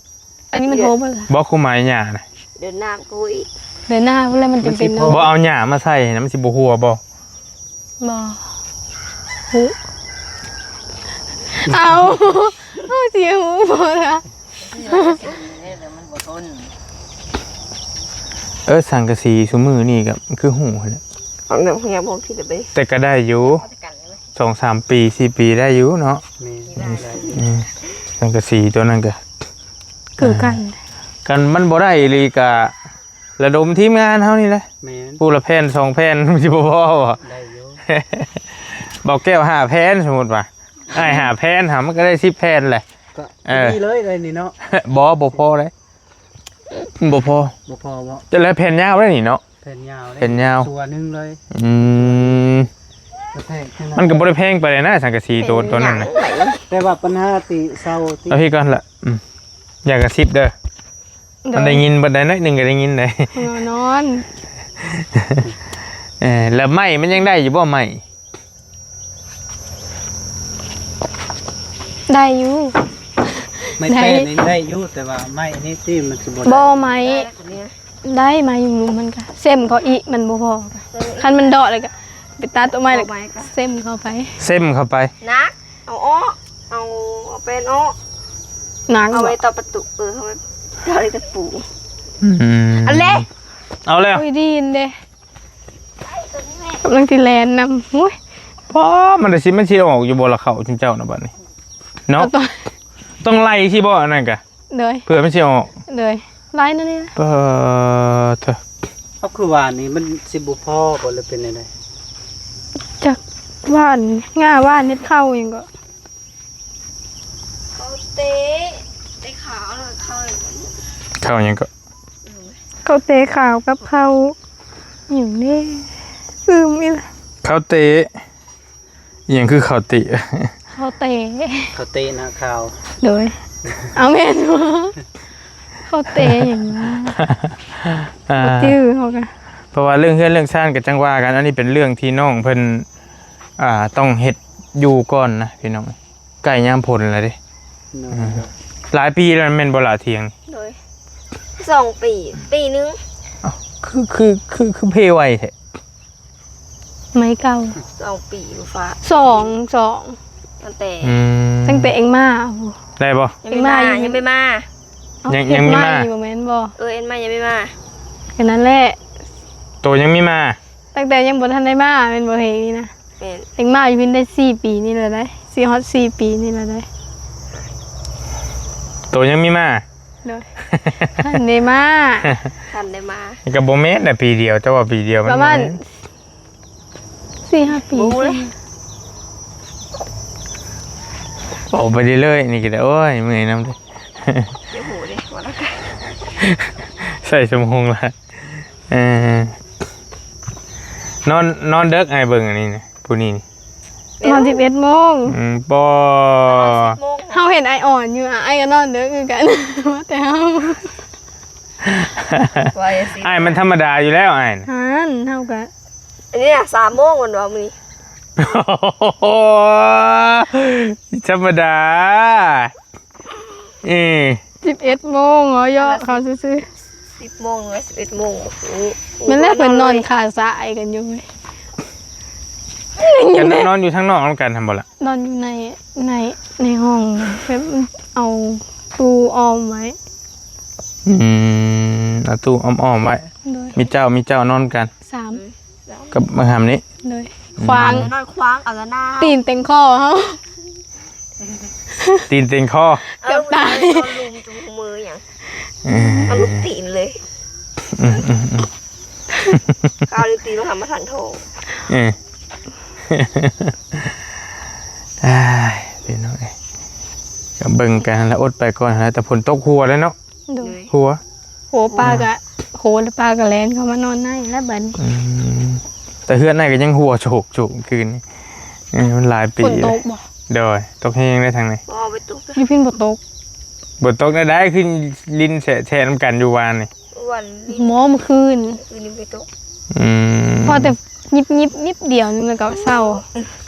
ອັນນີ້ມັນໂທບໍ່ລະ? ບໍ່ ຄູໝາຍຫຍ້ານະ ເດີນໜ້າກູອີກ ເດີນໜ້າພຸ້ນແຫຼະ ມັນຈຳເປັນເນາະ. ບໍ່ເອົາຫຍ້າມາໃສ່ນະ ມັນຊິບໍ່ຮົ່ວບໍ່? ບໍ່ຮູ້. ເອົາ ເຮົາຊິຮູ້ບໍ່ລະ? ເອີ ສັງກະສີຊຸມື້ນີ້ກໍຄືຮູ້ຫັ້ນແຫຼະ ອອກແນວພວກນີ້ບໍ່ຜິດເລີຍ ແຕ່ກໍໄດ້ຢູ່ ສອງສາມປີ ສີ່ປີໄດ້ຢູ່ເນາະ. ແມ່ນ ໄດ້ ໄດ້ຢູ່ ອືມ ສັງກະສີຕົວນັ້ນກໍ ຄືກັນ ຄັນມັນບໍ່ໄດ້ອີ່ຫຼີກະລະດົມທີມງານເຮົານີ້ແຫຼະ. ແມ່ນ ຜູ້ລະແຜ່ນສອງແຜ່ນ ມັນຊິບໍ່ພໍບໍ່? ໄດ້ຢູ່ ບໍ່ແກ້ວຫ້າແຜ່ນ ສົມມຸດວ່າ ອ້າຍຫ້າແຜ່ນຫາ ມັນກໍໄດ້ສິບແຜ່ນແຫຼະ. ກໍ ເອີ ດີເລີຍ ໄດ້ນີ້ເນາະ. ບໍ່ ບໍ່ພໍເດ້ ບໍ່ພໍ ບໍ່ພໍບໍ່? ແຕ່ລະແຜ່ນຍາວໄດ້ນີ້ເນາະ. ແຜ່ນຍາວເດ້ ແຜ່ນຍາວ ຕົວໜຶ່ງເລີຍ. ອືມ ກະແພງເທົ່ານັ້ນ ມັນກໍບໍ່ໄດ້ແພງປານໃດນະ ສັງກະສີໂຕ ແຜ່ນ ໂຕນັ້ນນະ ຍາວໄປ. ແຕ່ວ່າບັນຫາຕິເຊົາຕິ ເອົາພີ້ກ່ອນລະ. ອືມ ຢ່າກະຊິບເດີ ໂດຍ ມັນໄດ້ຍິນເບິດໄດ໋ ໜ້ອຍໜຶ່ງກໍໄດ້ຍິນໄດ໋. ນອນ ເອີ ແລ້ວໄມ້ມັນຍັງໄດ້ຢູ່ບໍ່ ໄມ້? ໄດ້ຢູ່ ໄມ້ແປ້ນນີ້ໄດ້ຢູ່ ແຕ່ວ່າໄມ້ນີ້ຕິມັນຊິບໍ່ໄດ້. ບໍ່ ໄມ້ ໄດ້ ໄມ້ຍຸງໆ ມັນກະເຊັມເຂົາອີກ ມັນບໍ່ພໍ. ຄັນມັນເດາະແລ້ວກະໄປຕັດເອົາໄມ້ ເອົາໄມ້ ແລ້ວກະ ກະເຊັມເຂົ້າໄປ ເຊັມເຂົ້າໄປ. ໜັກ ເອົາອອກ ເອົາ ເອົາແປ້ນອອກ. ໜັກ ເອົາໄວ້ຕໍ່ປະຕູ ເອີ ເອົາໄວ້ຕໍ່ຕະປູ. ອືມ ອັນແລະ ເອົາແລ້ວ ໂອ້ຍ ດີນເດ້. ກຳລັງຊິແລ່ນນຳ. ໂອ້ຍ ປ້າ ມັນຊິ ມັນຊິອອກຢູ່ບໍ່ລະ ເຂົ້າຊຸມເຈົ້ານະບັດນີ້ເນາະ? ເອົາຕ້ອງ ຕ້ອງໄລ່ຊິບໍ່ ອັນນັ້ນກະ ໂດຍ ເພື່ອມັນຊິອອກ. ໂດຍ ໄລ່ນັ້ນນີ້. ປາດເທີ ເອົາ ຄືຫວ່ານນີ້ມັນຊິບໍ່ພໍບໍ່ ຫຼືເປັນແນວໃດ? ຈັກ ຫວ່ານ ຫຍ້າຫວ່ານເຮັດເຂົ້າຫຍັງກໍ ເຂົ້າເຕະ ເຕະຂາວ ແລ້ວເຂົ້າ ເຂົ້າຫຍັງກໍ ເຂົ້າເຕະຂາວກັບເຂົ້າຫຍັງເດ້ ລືມອີກລະ. ເຂົ້າເຕະ ອີ່ຫຍັງຄືເຂົ້າເຕະ? ເຂົ້າເຕະ ເຂົ້າເຕະນະຂາວ. ໂດຍ ເອົາແມ່ນບໍ່? ເຂົ້າເຕະຫຍັງວະ? ອ່າ ບໍ່ຈື່ເຮົາກະ ເພາະວ່າເລື່ອງເຮືອນເລື່ອງຊານກໍຈັ່ງວ່າກັນ ອັນນີ້ເປັນເລື່ອງທີ່ນ້ອງເພິ່ນ ອ່າ ຕ້ອງເຮັດຢູ່ກ່ອນນະພີ່ນ້ອງ. ໃກ້ຍາມຝົນແລ້ວເດ້. ໂດຍ ເອີ ຫຼາຍປີແລ້ວແມ່ນບໍ່ລະ ຖຽງ? ໂດຍ ສອງປີ ປີໜຶ່ງ. ອ້າວ ຄື ຄື ຄື ຄືເພໄວແທ້? ໄມ້ເກົ່າ ສອງປີບໍ່ຟ້າ ສອງ ສອງ ຕັ້ງແຕ່ ອືມ ຕັ້ງແຕ່ເອງມາພຸ້ນ ໄດ້ບໍ່? ຍັງບໍ່ມາ ເອງມາຢູ່ ຍັງບໍ່ມາ ເອົ້າ ຍັງ ຍັງບໍ່ມາ ເຮັດໃໝ່ບໍ່ແມ່ນບໍ່? ເອີ ເຮັດໃໝ່ຍັງບໍ່ມາ ກໍນັ້ນແຫຼະ ໂຕຍັງບໍ່ມາ ຕັ້ງແຕ່ຍັງບໍ່ທັນໄດ້ມາແມ່ນບໍ່ ເພນີ້ນະ? ແມ່ນ ເອງມາຢູ່ພີ້ໄດ້ສີ່ປີນີ້ແຫຼະໄດ໋ ຊິຮອດສີ່ປີນີ້ແຫຼະໄດ໋ ໂຕຍັງບໍ່ມາ ໂດຍ ທັນໄດ້ມາ ທັນໄດ້ມາ ກໍບໍ່ແມ່ນນະ ປີດຽວ ເຈົ້າວ່າປີດຽວ ມັນປະມານ ບໍ່ແມ່ນ ສີ່ຫ້າປີ ບໍ່ຮູ້ເລີຍ ເວົ້າໄປເລື້ອຍໆ ນີ້ກໍໄດ້ ໂອ້ຍ ເມື່ອຍນຳເດ້ ບໍ່ຮູ້ເດ້ ວ່າແລ້ວກໍ ໃສ່ຊົ່ວໂມງລະ ເອີ ນອນ ນອນເດິກ ອ້າຍເບິ່ງອັນນີ້ນະ ຜູ້ນີ້ນີ້ ນອນສິບເອັດໂມງ ອືມ ບໍ່ ນອນສິບໂມງ ເຮົາເຫັນອ້າຍອ່ອນຢູ່ ອ້າຍກໍນອນເດິກຄືກັນ ວ່າແຕ່ເຮົາ ວ່າຈັ່ງຊີ້ ອ້າຍມັນທຳມະດາຢູ່ແລ້ວ ອ້າຍນະ ຫັ້ນ ເຮົາກໍ ອັນນີ້ນະ ສາມໂມງ ມັນວ່າມື້ນີ້ ທຳມະດາ ເອີ ສິບເອັດໂມງ ເວົ້າເຍາະເຂົາຊື່ໆ ສິບໂມງ ຫຼື ສິບເອັດໂມງ ແມ່ນແຫຼະ ເພິ່ນນອນຄາສາຍກັນຢູ່ ກັນນອນຢູ່ທາງນອກນຳກັນຫັ້ນບໍ່ລະ? ນອນຢູ່ໃນ ໃນ ໃນຫ້ອງ ແບບເອົາຕູ້ອ້ອມໄວ້ ອືມ ເອົາຕູ້ອ້ອມໆໄວ້ ໂດຍ ມີເຈົ້າ ມີເຈົ້ານອນກັນ ສາມ ກັບບັກຫຳນີ້ ໂດຍ ອືມ ຂວາງ ນອນຂວາງເອົາລະນາ ຕີນເຕັງຄໍເຮົາ ຕີນເຕັງຄໍ ເກືອບຕາຍ ເອົາລູກ ເອົາລູກຈຸງມືຫຍັງ ເອີ ເອົາລູກຕີນເລີຍ ອືມໆໆ ຂ້າວນີ້ຕີນມາທຳມາທັນໂທ ເອີ ອ້າຍ ພີ່ນ້ອງເອີຍ ກໍເບິ່ງໄປຫັ້ນລະ ອົດໄປກ່ອນຫັ້ນລະ ແຕ່ຝົນຕົກຫົວແລ້ວເນາະ ໂດຍ ໂດຍ ຫົວ ໂຫ ປາກະ ອ່າ ໂຫ ແລ້ວປາກະແລ່ນເຂົ້າມານອນໃນແລ້ວບັດນີ້ ອືມ ແຕ່ເຮືອນໃນກໍຍັງຫົວໂຈກໆຄືນນີ້ ເອີ ມັນຫຼາຍປີ ຝົນຕົກບໍ່? ໂດຍ ຕົກແຮງເດ້ທາງໃນ ບໍ່ໄປຕົກ ຢູ່ພີ້ບໍ່ຕົກ ບໍ່ຕົກແນວໃດ ຄືລິນແຊະໆນຳກັນຢູ່ວານນີ້ ວານນີ້ ໝໍມື້ຄືນ ຄືນນີ້ໄປຕົກ ອືມ ພໍແຕ່ຍິບໆນິດດຽວໜຶ່ງ ແລ້ວກໍເຊົາ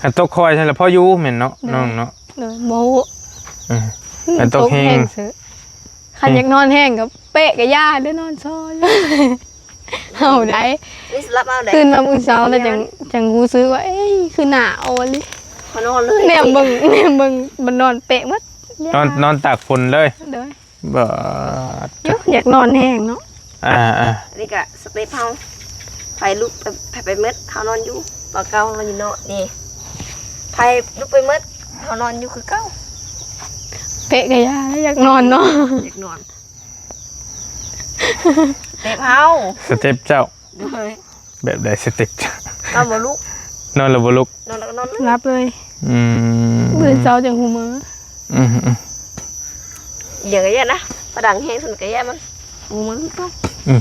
ຄັນຕົກຄ່ອຍຊັ້ນລະພໍຢູ່ແມ່ນເນາະ ໂດຍ ນ້ອງເນາະ ໂດຍ ບໍ່ຮູ້ ເອີ ຄັນຕົກແຮງ ຕກແຮງເສີ ຄັນ ອືມ ຢາກນອນແຮງກໍເປະກໍຢ່າເດີ ນອນຊອຍ ເຮົາໄດ້ ນີ້ສະຫຼັບເອົາໄດ້ ຕື່ນມາມື້ເຊົ້າແລ້ວຈັ່ງ ຈັ່ງຮູ້ສຶກວ່າ ເອີຍ ຄືໜາວອີ່ຫຼີ ເຮົານອນເລີຍ ແນມເບິ່ງ ແນມເບິ່ງ ມັນນອນເປະໝົດ ນອນ ນອນຕາກຝົນເລີຍ ໂດຍ ບາດ ຢາກນອນແຮງເນາະ ອ່າໆ ອັນນີ້ກະສະເຕັບເຮົາ ໃຜລຸກ ໃຜໄປໝົດ ເຮົານອນຢູ່ ປາເກົ່າເຮົານອນຢູ່ເນາະ ນີ້ ໃຜລຸກໄປໝົດ ເຮົານອນຢູ່ຄືເກົ່າ ເປະກະຢ່າ ຢາກນອນເນາະ ຢາກນອນ ສະເຕັບເຮົາ ສະເຕັບເຈົ້າ ໂດຍ ແບບໃດສະເຕັບ ນອນບໍ່ລຸກ ນອນແລ້ວບໍ່ລຸກ ນອນແລ້ວກໍນອນເລີຍ ຫຼັບເລີຍ ອືມ ມື້ເຊົ້າຈັ່ງຮູ້ມື້ ອືມໆ ດຽວກໍຢ່ານະ ປາດັງແຮງຊັ້ນກໍຢ່າມັນ ຮູ້ມື້ຄືເກົ່າ ອືມ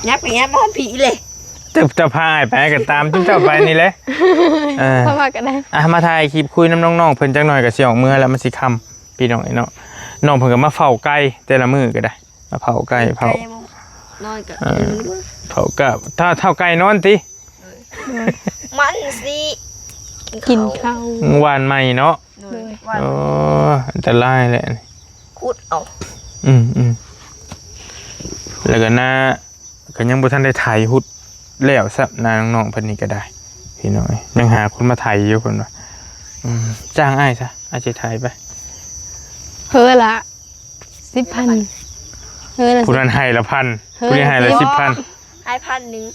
ໆ ຫຍັບກໍຫຍັບ ບໍ່ພ້ອມຜີເລີຍ ເຈົ້າ ເຈົ້າພາອ້າຍໄປກໍຕາມຈຸມເຈົ້າໄປນີ້ແຫຼະ ເອີ ເຂົ້າມາກໍໄດ້ ອ່ະ ມາຖ່າຍຄລິບຄຸຍນຳນ້ອງໆເພິ່ນຈັກໜ່ອຍ ກໍຊິອອກເມືອແລ້ວ ມັນຊິຄ່ຳ ພີ່ນ້ອງເອີຍເນາະ ນ້ອງເພິ່ນກໍມາເຝົ້າໄກ່ແຕ່ລະມື້ກໍໄດ້ ມາເຝົ້າໄກ່ເຝົ້າ ໄກ່ ນ້ອຍກໍ ເອີ ເຝົ້າກໍ ຖ້າເຖົ້າໄກ່ນອນຕິ ມັນຊິກິນເຂົ້າ ກິນເຂົ້າ ຫວ່ານໃໝ່ເນາະ ໂດຍ ຫວ່ານ ໂອ້ ອັນຕະລາຍແຫຼະ ຂຸດເອົາ ອືມໆ ແລ້ວກໍນາ ກໍຍັງບໍ່ທັນໄດ້ໄຖຫຸດແລ້ວຊ້ຳ ນານ້ອງໆເພິ່ນນີ້ກໍໄດ້ ພີ່ນ້ອງເອີຍ ຍັງຫາຄົນມາໄຖຢູ່ເພິ່ນວ່າ ອືມ ຈ້າງອ້າຍຊະ ອ້າຍຊິໄຖໄປ ເຮີລະສິບພັນ ເຮີລະ ຜູ້ນັ້ນໃຫ້ລະພັນ ເຮີລະ ຜູ້ນີ້ໃຫ້ລະສິບພັນ ໃຫ້ພັນໜຶ່ງ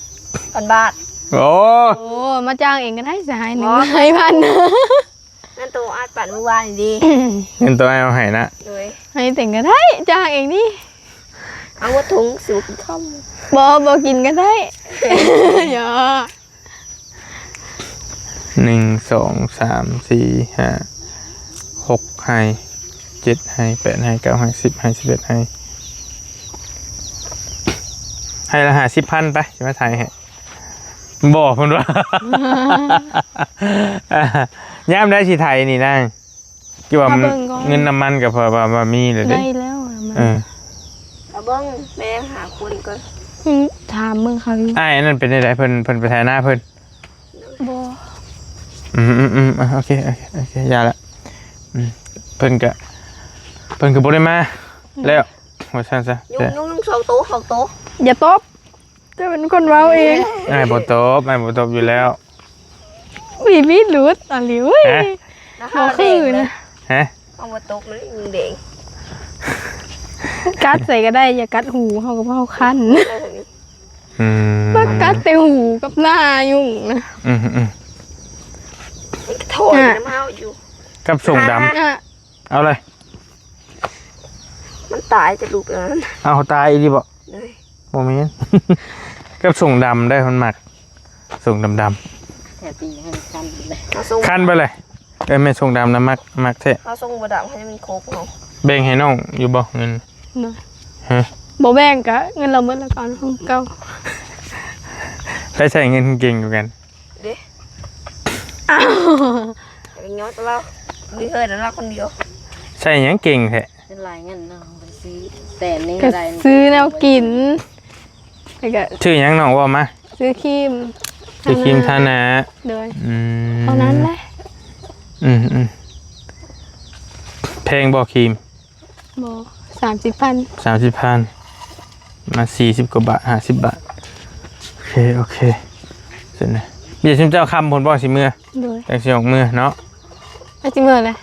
ພັນບາດ ໂອ້ ໂອ້ ມາຈ້າງເອງກໍໄດ້ ຊິໃຫ້ໜຶ່ງ ບໍ່ ໃຫ້ພັນ ເງິນໂຕອ້າຍປັນມື້ວານນີ້ເດ້ ເງິນໂຕອ້າຍເອົາໃຫ້ນະ ໂດຍ ໃຫ້ເຕັງກໍໄດ້ ຈ້າງເອງນີ້ ເອົາໝົດຖົງ ຊິບໍ່ກິນເຂົ້າ ບໍ່ ບໍ່ກິນກໍໄດ້ ຫຍອກ ໜຶ່ງ ສອງ ສາມ ສີ່ ຫ້າ ຫົກໄຮ່ ເຈັດໄຮ່ ແປດໄຮ່ ເກົ້າໄຮ່ ສິບໄຮ່ ສິບເອັດໄຮ່ ໄຮ່ລະຫ້າສິບພັນ ໄປ ຊິມາໄຖໃຫ້ ບໍ່ ເພິ່ນວ່າ ຍາມໃດຊິໄຖນີ້ນາງ? ຄືວ່າມັນ ຖ້າເບິ່ງກ່ອນ ເງິນນ້ຳມັນກໍພໍວ່າ ວ່າມີແລ້ວເດ້ ໄດ້ແລ້ວ ເອີ ຖ້າເບິ່ງແມ່ຫາຄົນກ່ອນ ອືມ ຖາມເບິ່ງເຂົາຢູ່ ອ້າຍອັນນັ້ນເປັນຈັ່ງໃດ? ເພິ່ນ ເພິ່ນໄປໄຖນາເພິ່ນ ບໍ່ ອ ອືມໆໆ ໂອເຄ ໂອເຄ ໂອເຄ ຢ່າລະ ອືມ ເພິ່ນກະ ເພິ່ນກະບໍ່ໄດ້ມາແລ້ວ ວ່າຊັ້ນຊະ ຍຸງ ຍຸງ ຍຸງ ສອງໂຕ ສອງໂຕ ຢ່າຕົບ ເຈົ້າເປັນຄົນເວົ້າເອງ ອ້າຍບໍ່ຕົບ ອ້າຍບໍ່ຕົບຢູ່ແລ້ວ ວິວິດຫຼຸດ ອາລິວ ຮະ ບໍ່ຄືນະ ຮະ ເອົາບໍ່ຕົບເລີຍ ຍິງແດງ ກັດໃສ່ກໍໄດ້ ຢ່າກັດຫູ ເຮົາກໍເວົ້າຄັນ ອືມ ມາກັດແຕ່ຫູກັບໜ້າຍຸງນະ ອືມໆ ໂທດ ອ່ະ ນຳເຮົາຢູ່ ກັບສົ້ງດຳ ອ່ະ ເອົາເລີຍ ມັນຕາຍຈະລູກອັນນັ້ນ ເອົາ ຕາຍອີ່ຫຼີບໍ່? ໂດຍ ບໍ່ແມ່ນ ກັບສົ້ງດຳໄດ້ ມັນມັກ ສົ້ງດຳໆ ແຖວຕີໃຫ້ມັນຄັນເລີຍ ເອົາສົ້ງ ຄັນໄປເລີຍ ເອີ ແມ່ນສົ້ງດຳນະ ມັກ ມັກແທ້ ເອົາສົ້ງບໍ່ດຳໃຫ້ມັນຄົບເຮົາ ແບ່ງໃຫ້ນ້ອງຢູ່ບໍ່ເງິນ? ໂດຍ ຮະ ບໍ່ແບ່ງກະເງິນລາວໝົດແລ້ວ ກະເອົາຂອງເກົ່າ ໃຜໃຊ້ເງິນເກັ່ງກວ່າກັນ? ເດ້ ອ້າວ ໄປຍ້ອນແຕ່ລາວ ມີເຮີຍແຕ່ລາວຄົນດຽວ ໃຊ້ຫຍັງເກັ່ງແທ້? ເປັນຫຼາຍເງິນເນາະ ໄປຊື້ແສນໜຶ່ງ ກໍໄດ້ ຊື້ແນວກິນ ແລ້ວກໍ ຊື້ຫຍັງນ້ອງເວົ້າມາ? ຊື້ຄຣີມ ຊື້ຄຣີມທາໜ້າ ທາໜ້າ ໂດຍ ອືມ ເທົ່ານັ້ນແຫຼະ ອືມໆ ແພງບໍ່ຄຣີມ? ບໍ່ ສາມສິບພັນ ສາມສິບພັນ ມາສີ່ສິບກວ່າບາດ ຫ້າສິບບາດ ໂອເຄ ໂອເຄ ຊັ້ນນະ ດຽວຊຸມເຈົ້າຄ່ຳພຸ້ນບໍ່ຊິເມືອ? ໂດຍ ຈັ່ງຊິອອກເມືອເນາະ ອ້າຍຊິເມືອແລ້ວ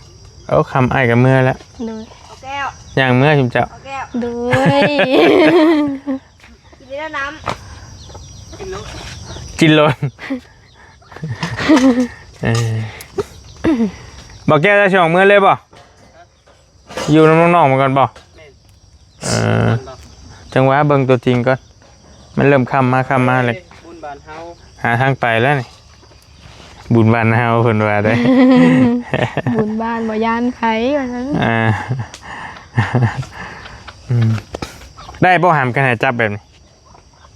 ໂອ້ ຄ່ຳອ້າຍກໍເມືອແລ້ວ ໂດຍ ເອົາແກ້ວ ຍ່າງເມືອຊຸມເຈົ້າ ເອົາແກ້ວ ໂດຍ ກິນໄດ້ແລ້ວນ້ຳ ກິນໂລດ ເອີ ບໍ່ແກ້ວ ເຈົ້າຊິອອກເມືອເລີຍບໍ່? ຢູ່ນຳນ້ອງໆມາກ່ອນບໍ່? ແມ່ນ ເອີ ຈັງຫວະເບິ່ງຕົວຈິງກ່ອນ ມັນເລີ່ມຄ່ຳມາ ຄ່ຳມາແລ້ວ ບຸນບ້ານເຮົາ ຫາທາງໄປແລ້ວນີ້ ບຸນບ້ານເຮົາເພິ່ນວ່າໄດ໋ ບຸນບ້ານບໍ່ຢ້ານໃຜວ່າຊັ້ນ ອ່າ ອືມ ໄດ້ບໍ່ຫຳ ຄັນໃຫ້ຈັບແບບນີ້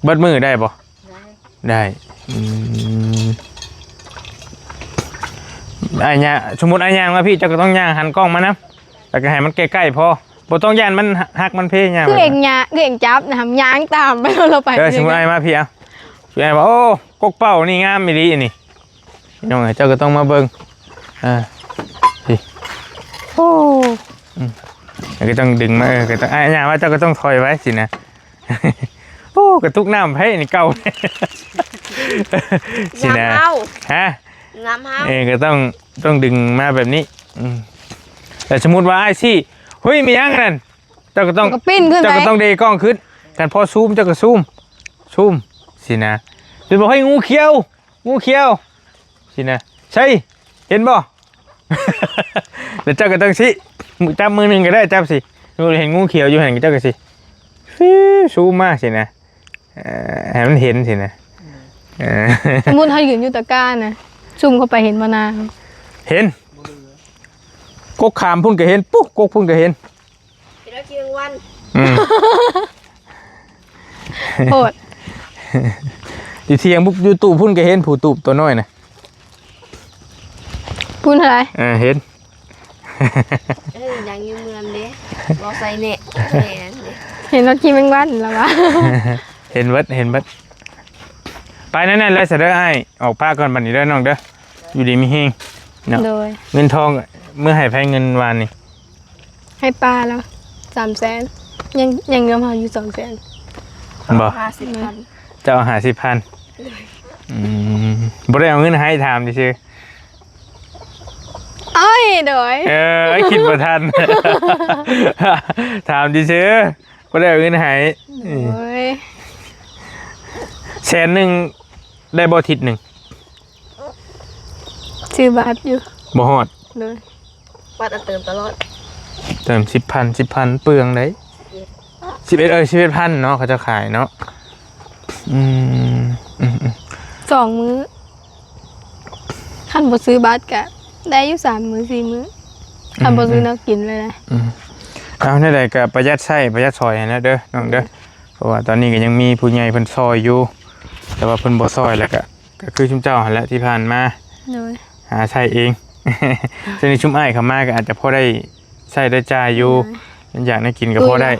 ເບິດມື້ໄດ້ບໍ່? ໄດ້ ໄດ້ ອືມ ອ້າຍຍ່າງ ສົມມຸດອ້າຍຍ່າງມາພີ້ ເຈົ້າກໍຕ້ອງຍ່າງຫັນກ້ອງມານຳ ແລ້ວກໍໃຫ້ມັນໃກ້ໆພໍ ບໍ່ຕ້ອງຢ້ານມັນຫັກມັນເພຍ່າງ ຄືເອງຍ່າງ ຄືເອງຈັບນະ ຍ່າງຕາມໄປ ແລ້ວເຮົາໄປ ເອີ ສົມມຸດອ້າຍມາພີ້ ເອົາ ສົມມຸດອ້າຍວ່າ ໂອ້ ກົກເປົ້ານີ້ງາມອີ່ຫຼີນີ້ ພີ່ນ້ອງເອີຍ ເຈົ້າກໍຕ້ອງມາເບິ່ງ ອ່າ ພີ້ ໂອ້ ອືມ ແລ້ວກໍຕ້ອງດຶງມາ ເອີ ກໍຕ້ອງ ອ້າຍຍ່າງວ່າເຈົ້າກໍຕ້ອງຖອຍໄວ້ຊີ້ນະ ໂອ້ ກະຕຸກນ້ຳໃຜນີ້ເກົ່າ ຊີ້ນະ ງາມເຮົາ ຮະ ງາມເຮົາ ເອີ ກໍຕ້ອງ ຕ້ອງດຶງມາແບບນີ້ ອືມ ແຕ່ສົມມຸດວ່າອ້າຍຊີ້ ເຮີ້ຍ ມີຫຍັງອັນນັ້ນ ເຈົ້າກໍຕ້ອງ ກໍປີ້ນຂຶ້ນ ເຈົ້າກໍ ໄປ ຕ້ອງເດກ້ອງຂຶ້ນ ຄັນພໍຊູມ ເຈົ້າກໍຊູມ ຊູມ ຊີ້ນະ ເປັນບໍ່ ເຮີ້ຍ ງູຂຽວ ງູຂຽວ ຊີ້ນະ ໃສ ເຫັນບໍ່? ແລ້ວເຈົ້າກໍຕ້ອງຊີ້ ຈັບມືໜຶ່ງກໍໄດ້ ຈັບຊີ້ ເຫັນງູຂຽວຢູ່ຫັ້ນ ເຈົ້າກໍຊີ້ ຟິວ ຊູມມາຊີ້ນະ ເອີ ໃຫ້ມັນເຫັນຊີ້ນະ ເອີ ສົມມຸດເຮົາຢືນຢູ່ຕະກ້ານະ ຊູມເຂົ້າໄປເຫັນບໍ່ນາ? ເຫັນ ກົກຂາມພຸ້ນກໍເຫັນ ປຸ ກົກພຸ້ນກໍເຫັນ ເຫັນແລ້ວກິນແມງວັນ ອືມ ໂພດ ຢູ່ທຽງ ຢູ່ຕູບພຸ້ນກໍເຫັນ ຜູ້ຕູບຕົວນ້ອຍນະ ພຸ້ນເທົ່າໃດ? ເອີ ເຫັນ ເອີ ຍັງຢູ່ເມືອງເດ້ ບໍ່ໃສ່ແນ່ ແນ່ເດ້ ເຫັນວ່າກິນແມງວັນລະວະ ເຫັນເບິດ ເຫັນເບິດ ໄປນັ້ນແຫຼະ ສະເດີ ອ້າຍອອກປະກ່ອນບັດນີ້ເດີນ້ອງເດີ ຢູ່ດີມີແຮງເນາະ ໂດຍ ເງິນທອງ ເມືອໃຫ້ໃຜເງິນວານນີ້? ໃຫ້ປ້າແລ້ວສາມແສນ ຍັງ ຍັງເຫຼືອເຮົາຢູ່ສອງແສນ ບໍ່ ຫ້າສິບພັນ ເຈົ້າເອົາຫ້າສິບພັນ ໂດຍ ອືມ ບໍ່ໄດ້ເອົາເງິນໃຫ້ ຖາມຊື່ໆ ເອີຍ ໂດຍ ເອີ ຄິດບໍ່ທັນ ຖາມຊື່ໆ ບໍ່ໄດ້ເອົາເງິນໃຫ້ ໂດຍ ແສນໜຶ່ງ ໄດ້ບໍ່ທິດໜຶ່ງ? ຊື້ບັດຢູ່ ບໍ່ຮອດ ໂດຍ ບັດເຕີມຕະຫຼອດ ເຕີມສິບພັນ ສິບພັນ ເປືອງໃດ໋ ສິບເອັດ ເອີ ສິບເອັດພັນເນາະ ເຂົາເຈົ້າຂາຍເນາະ ອືມ ອືມໆ ສອງມື້ ຄັນບໍ່ຊື້ບັດກະໄດ້ຢູ່ສາມມື້ສີ່ມື້ ອືມ ຄັນບໍ່ຊື້ແນວກິນເລີຍນະ ອືມ ເອົາ ແນວໃດກະປະຢັດໃຊ້ປະຢັດສອຍຫັ້ນແຫຼະເດີນ້ອງເດີ ເພາະວ່າຕອນນີ້ກໍຍັງມີຜູ້ໃຫຍ່ເພິ່ນຊ່ອຍຢູ່ ແຕ່ວ່າເພິ່ນບໍ່ຊ່ອຍແລ້ວກະ ກໍຄືຊຸມເຈົ້າຫັ້ນແຫຼະທີ່ຜ່ານມາ ໂດຍ ຫາໃຊ້ເອງ ຊ່ວງນີ້ຊຸມອ້າຍເຂົ້າມາກໍອາດຈະພໍໄດ້ໃຊ້ໄດ້ຈ່າຍຢູ່ ໂດຍ ຢາກແນວກິນກໍພໍໄດ້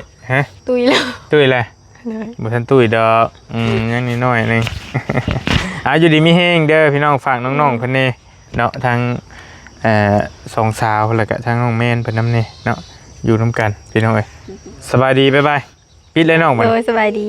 ຕຸ້ຍແລ້ວ ຮະ? ຕຸ້ຍແລ້ວ ຕຸ້ຍແລ້ວ ໂດຍ ບໍ່ທັນຕຸ້ຍດອກ ອືມ ອືມ ຍັງນ້ອຍໆໜຶ່ງ ອ່າ ຢູ່ດີມີແຮງເດີພີ່ນ້ອງ ຝາກນ້ອງໆເພິ່ນແດ່ ເນາະ ທັງ ເອີ ສອງສາວ ແລ້ວກະທັງນ້ອງແມນເພິ່ນນຳແດ່ເນາະ ຢູ່ນຳກັນພີ່ນ້ອງເອີຍ. ສະບາຍດີ ບາຍບາຍ ປິດເລີຍນ້ອງບັດ ໂດຍ ສະບາຍດີ.